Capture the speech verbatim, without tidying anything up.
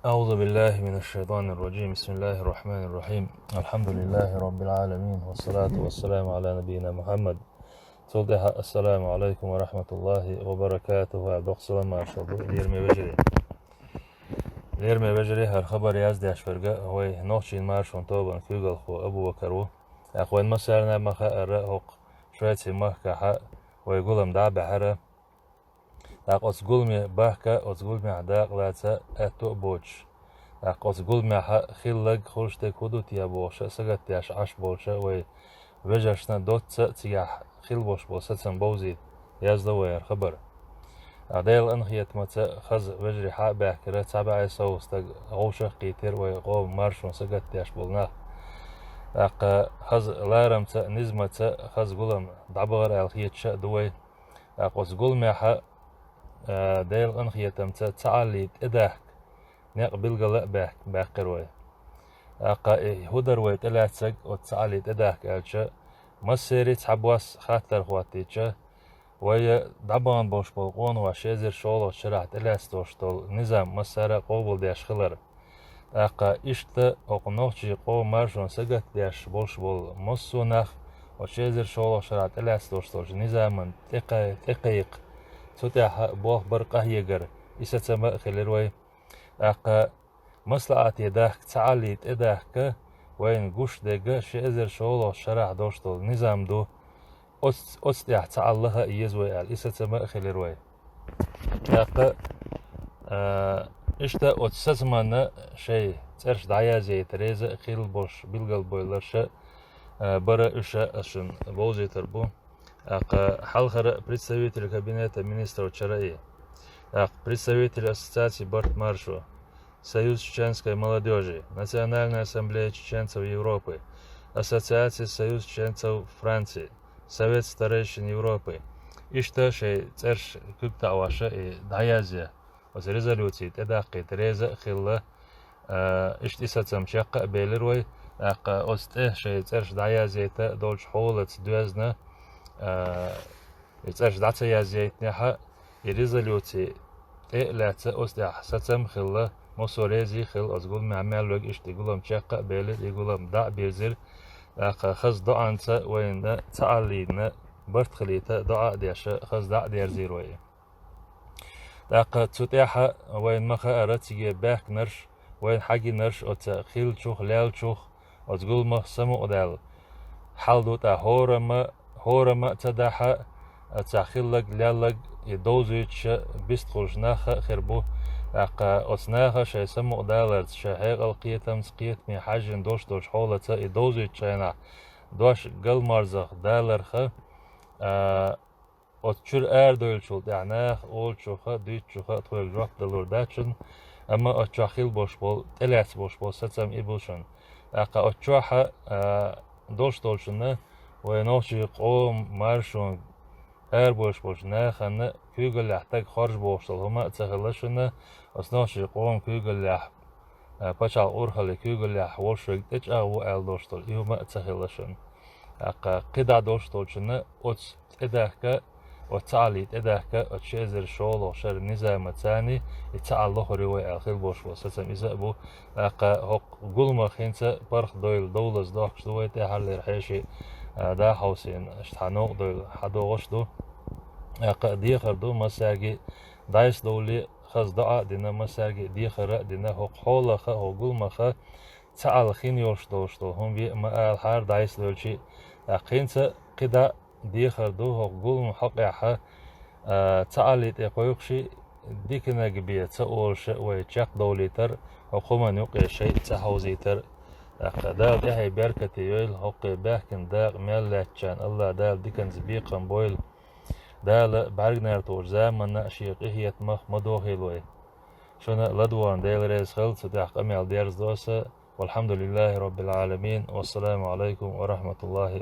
أعوذ بالله من الشيطان الرجيم. بسم الله الرحمن الرحيم. الحمد لله رب العالمين. والصلاة والسلام على نبينا محمد. Цул тӀехьа ассаламу алейкум ва рахматуллахи ва баракатуху. Доккха салам маршал ду, лераме вежарий. Лераме вежарий, хӀара хабар яздеш верг вай нохчийн маршон тобан куьйгалхо Абу Бакар ву. ТӀаккха вайн массарна ма хаъара, хӀокху Швеци махкахьа вай гулам дӀа а баьхьара. ТӀаккха оцу гуламе бахка, оцу гуламехь дакъалаца аьтто а боцуш. ТӀаккха оцу гуламехь хилларг, хуьлуш дерг хӀун ду те бохуш а сагатдеш Ӏаш болчу вай вежаршна доцца а цигахь хилла болуш болу сацам бовзийта, яздо вай хӀара хабар. ТӀаккха Делан къинхетамца хаза вежарий хьа а баьхкира, цхьа бӀе сов стаг вовшах а кхийтира вай къоман маршонна сагатдеш болу нах. ТӀаккха хаза ларамца а, низамца а хаза гулам дӀабахара аьлла хеташ а ду вай. ТӀаккха оцу гуламехь а, Делан къинхетамца, цхьааллий тӀедахка некъ билгала а баьхк-, баьккхира вай. ТӀаккха и хӀун дара вай тӀелаьцнарг оцу цхьааллий тӀедахка аьлча, массеран а цхьабосса хаттар хӀоттийча, вай дӀабахана болуш болу къонахоша ши эзар шолгӀачу шарахь тӀелаьцна долуш долу низам массара а къобалдеш хилар. ТӀаккха иштта хӀокху нохчийн къоман маршонна сагатдеш болуш болу массо а нах оцу ши эзар шолгӀачу шарахь тӀелаьцна долуш долчу низаман тӀекхай-, тӀекхайкха, цу тӀехь болх бар къахьегар, и сацам а хилира вай. ТӀаккха маслаӀате дахка, цхьааллий тӀедахка, вайна гуш дерг ши эзар шолгӀачу шарахь долуш долу низам ду. Оц-, оцу тӀехь цхьаалла лаха а еза вай аьлла, и сацам а хилира вай. ТӀаккха, а, иштта оцу сацаманна шайн цӀерш дӀаязъяйта реза а хилла болуш билгалбевлларш а, а, бара уьш а ас шуна бовзийтар бу. ТӀаккха хьалхара представитель кабинета министров чара и. ТӀаккха представитель ассоциации барт маршо, Союз чеченской молодёжи, Национальная ассамблея чеченцев Европы, Ассоциация Союз чеченцев Франции, Совет старейшин Европы. Иштта шайн цӀерш куьг таӀош а и дӀаязъя, оцу резолюци тӀедаккхийта реза а хилла, а, иштта и сацам чекх а белира вай. ТӀаккха оцу тӀе шайн цӀерш дӀаязъяйта долчу хьолаца доьзна, а, и цӀерш дӀа ца язъяйтинехь а, и резолюци тӀе а лаьцна, оцу тӀехь сацам а хилла, массо а реза а хилла, оцу гуламехь мел верг иштта и гулам чекх а белира, и гулам дӀа а бирзира. ТӀаккха хаза доӀанца вайна цхьааллина барт хилийта доӀа а деш, хаза дӀа а дерзийра вай. ТӀаккха цу тӀехь а вайна ма хаъара, цига баьхкинарш, вайна хьагийнарш оцу хиллачух, леллачух, оцу гуламах самукъадаьлла хьал ду тӀаккха хӀораммо, хӀораммо а ца дахь а, цхьа хилларг, лелларг и довзуьйтуш а бистхуьлуш нах а хир бу. ТӀаккха оцу наха шайн самукъадаларца, шайн хьекъал-кхетамца, кхетаме хьаьжжина долуш долчу хьолаца и довзуьйтучу хенахь дош галморзах даларх, а, оцу чуьра арадевллачул тӀаьхьа наха олучух а, дуьйцучух а тхоьга жоп далур дац шуна, амма оцу чохь хилла болуш болу, тӀелаьцна болуш болу сацам и бу шуна. ТӀаккха оцу чохь а, а, долуш долчунна, вайн нохчийн къоман маршонна арабевллаш болчу нахана куьйгаллехь стаг хоржа бохуш долу хӀума а ца хилла шуна, оцу нохчийн къоман куьйгаллехь, а, пачхьалкхан урхаллин куьйгаллехь волуш верг тӀечӀагӀву аьлла долуш долу и хӀума а ца хилла шуна. ТӀаккха кхидӀа долуш долчунна оцу тӀедахка, оцу цхьааллий тӀедахка, оцу ши эзар шолгӀачу шаран низамаца и цхьаалла лохур ю вай аьлла хилла болуш болу сацам иза а бу. ТӀаккха хӀокху гуламах хӀинца паргӀатдойла довлаза дохкуш ду вай, тӀаьххьарлера хьеший, а, дӀахьовсийна, аша тхьа новкъа дойла хьадогӀуш ду. ТӀаккха дехар ду массаьрга а, дӀасадовлий, хаза доӀа а дина, массаьрга а дехар а дина, хӀокху хьолах а, хӀокху гуламах а цхьаалла хин йолуш долуш долу хӀума ве а ма алахьара дӀасадевлчий. ТӀаккха хӀинца кхидӀа дехар ду хӀокху гуламан хьокъехь, а, цхьааллий тӀе кхойкхуш, диканиг бен ца олуш а вай чекхдовлийтар, хӀокху хӀуманна юкъе шайна ца хьовзийтар. ТӀаккха Дала тӀаьхье беркате йойла, хӀокху баьхкина дакъа мел лаьттачарна АллахӀ Дала диканца бекхам бойла. Дала бӀаьрганара тухучу заманна а шен къинхетамах ма дохийла вай. Шуна ладогӀарна Дела реза хуьлда, цу тӀехь къамел дерзадо аса. Валхьамдулиллахи Роббил Ӏаламин. Вассаламу Ӏалайкум ва рахматуллахи